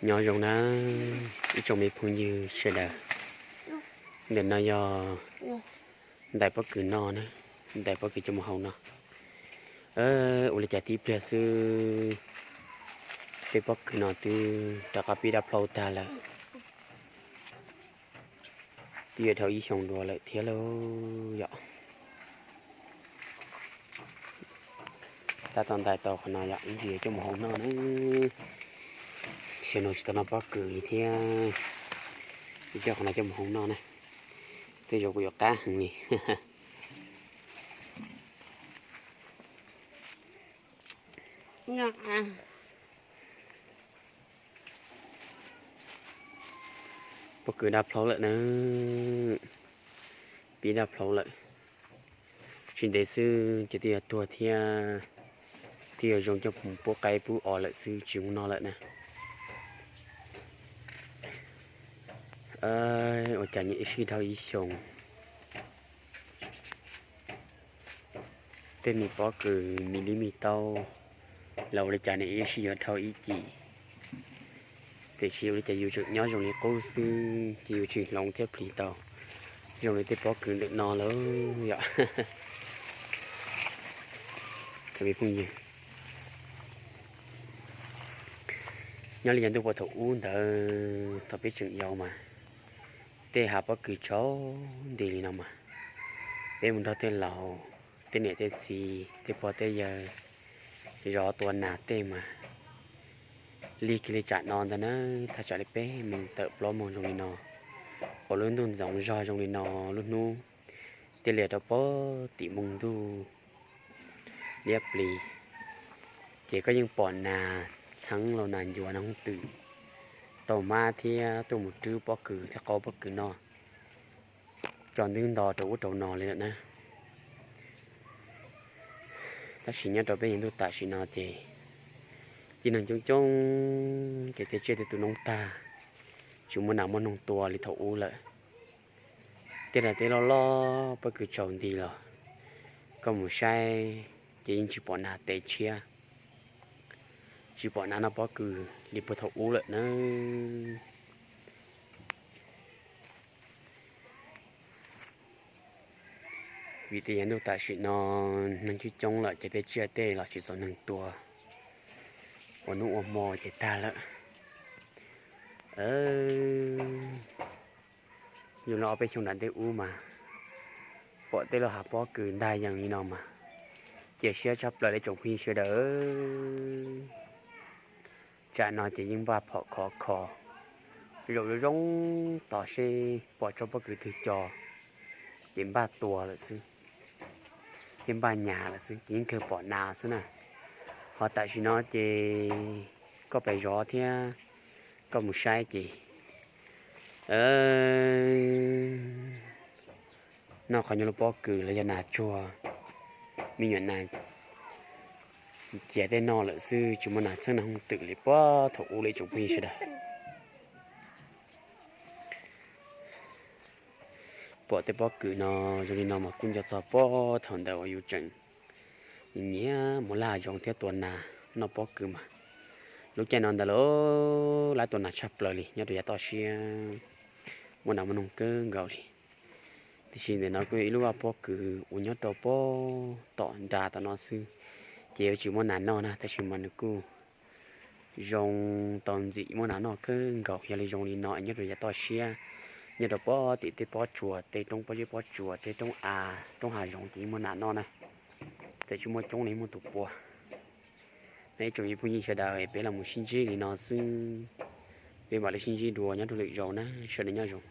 Nyob zoo na ib tsoom me phooj ywg sawv daws, ntawm no yog ntais pob kws no na, ntais pob kws coj mus hau no. Ua li cas tib pliag xwb tej pob kws no twb rov qab pib dab plhaub tag lawm. Twb yuav dhau ib xyoos dua lawm thiab lauj yom. Tab tom ntais tau qhov no yom, ib ntsis coj mus hau noj na. Xyov no tsis tau noj pob kws li thiab, coj qhov no coj mus hau noj na. Tej zaum kuj yuav qab heev li. Pob kws dab plhaub lawm na, pib dab plhaub lawm. Tsis ntev xwb ces twb yuav tuag thiab, twb yuav zoo coj mus pub qaib pub os lawm xwb tsis zoo noj lawm na. Ua cas nyiam ib sij dhau ib xyoos. Tej me pob kws me lib me taub los ua li cas nws ib sij yuav dhau ib cim. Tiam sis ua li cas yus tseem nyob zoo li qub xwb ces yus tsis hloov thiab plhis tau zoo li tej pob kws ntawm no lawm yom. Cov me phooj ywg, nyob li yav ntuj puag thaum ub ntawd thaum peb tseem yau mas tej hav pob kws tshauv nti li no mas peb mus nrog tej laus, tej niam tej txiv, tej pog tej yawg zov tua nas tej mas lig kiag li tsam no ntag na. Thaj tsam li peb moos tawm plaub moos zoo li no, uas lub ntuj ntxoov zog zoo li no, lub hnub thiaj li rau pem tim moos ntuj liab plis, ces koj yeej pom nas txheeb los nas ncuav nas hooj twm tau mab thiab tuaj mus rwb pob kws thiab qaub pob kws noj tso ntev nto rau ub rau no li lawm na. Tab sis nyob rau peb yav ntuj tam sim no ces tib neeg coob coob ces tej tsiaj tej tu noob tag, tsis muaj nas muaj noog tua li thaum ub lawm. Tej daim teb loj loj pob kws tsaus nti los koj mus saib ces yeej tsis pom nas tes tshiab, tsis pom nas noj pob kws li puag thaum ub lawm na. Vim tej yav ntuj tam sim no neeg coob coob lawm ces tej tsiaj tej los tsis txaus neeg tua, ua hnub ua hmo ces tag lawm. Yog li ob peb xyoo nram ntej ub mas pom tej lub hav pob kws ntag yees li no mas cia siab tshaj plaws li tsoom phooj ywg sawv daws. Tsam no ces yeej npaj phom khov kho, zaum zoo zoo tos seb pom tsob pob kws twg co ces npaj tua lawm xwb, thiab npaj nyas lawm xwb ces yeej kawg pom nas xwb na. Ho tam sim no ces koj pais zov thiab koj mus saib ces noj qhov nyuag lub pob kws los yog nas tsuag, me nyuam nas ciav tej noj lawm xwb, tsis muaj nas txheeb nas hooj twm li puag thaum ub li tsoom phooj ywg sawv daws. Pom tej pob kws no zoo li no mas kuj nco txog puag thaum ntawd uas yus tseem nyiam mus laj hav zoov thiab tua nas noj pob kws mas. Lub caij no ntawd lawv tua nas tshaj plaws li nyob rau yav toj siab, muaj nas muaj noog kawg nkaus li. Tiam sis ntawm no kuj yog ib lub vaj pob kws uas nyob rau puag tom nra tom no xwb, ces yuav tsis muaj nas noj na, tab sis mas nws kuj zoo tau ntxim muaj nas noj kawg nkaus. Yog li zoo li no nyob rau yav toj siab, nyob rau puag tim tej pob tsuas, tej roob pob zeb pob tsuas, tej roob av roob hav zoov ces yeej muaj nas noj na. Txawm tsis muaj coob los muaj tus pua. Na ib tsoom phooj ywg sawv daws, peb los mus sib ntsib li no xwb, peb mam li sib ntsib dua nyob rau lwm zaus na, sawv daws nyob zoo.